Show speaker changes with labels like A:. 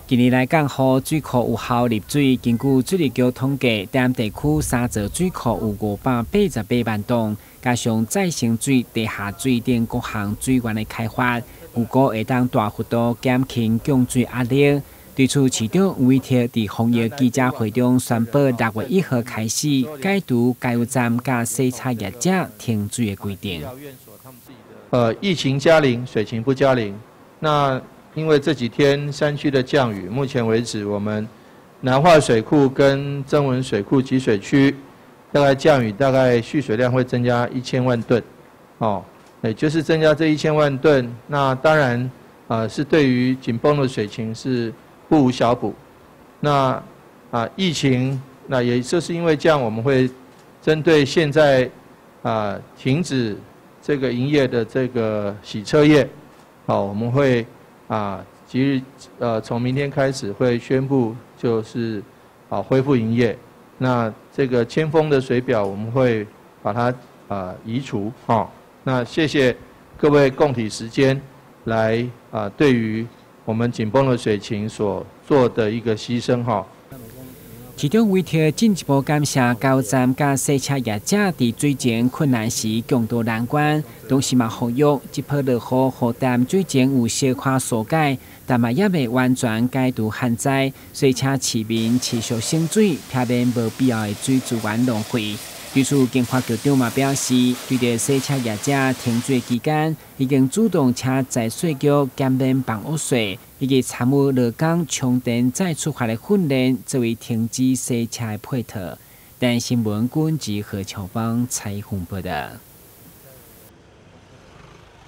A: 近年來降雨，水庫有效入水。根據水利局統計，台南地區三座水庫有588萬噸，加上再生水、地下水等各項水源的開發，預估會當大幅度減輕降水壓力。對此，市長黃偉哲佇防疫記者會中宣布，6月1號開始解除加油站佮洗車業者停水的規定。
B: 疫情加零，水情不加零。那因為這幾天山區的降雨，目前為止我們南化水庫跟曾文水庫集水區大概降雨大概蓄水量會增加一千萬噸，哦，也就是增加這一千萬噸。那當然啊，是對於緊繃的水情是不無小補。那啊，疫情那也就是因為這樣，我們會針對現在啊停止這個營業的這個洗車業，好，我們會啊，即日從明天開始會宣布，就是啊恢復營業。那這個鉛封的水表，我們會把它啊移除。哈，那謝謝各位共體時艱來啊，對於我們緊繃的水情所做的一個犧牲。哈。
A: 市長委託進一步感謝加油站佮洗車業者佇水情困難時共渡難關，同時嘛呼籲這波落雨予台南水情有小可紓解，但嘛猶未完全解除旱災，所以請市民持續省水，避免無必要的水資源浪費。對此，經發局長嘛表示，對著洗車業者停水期間，已經主動請財稅局減免房屋稅，以及參與勞工充電再出發的訓練，作為停止洗車的配套。台視新聞軍及何喬芳採訪報道。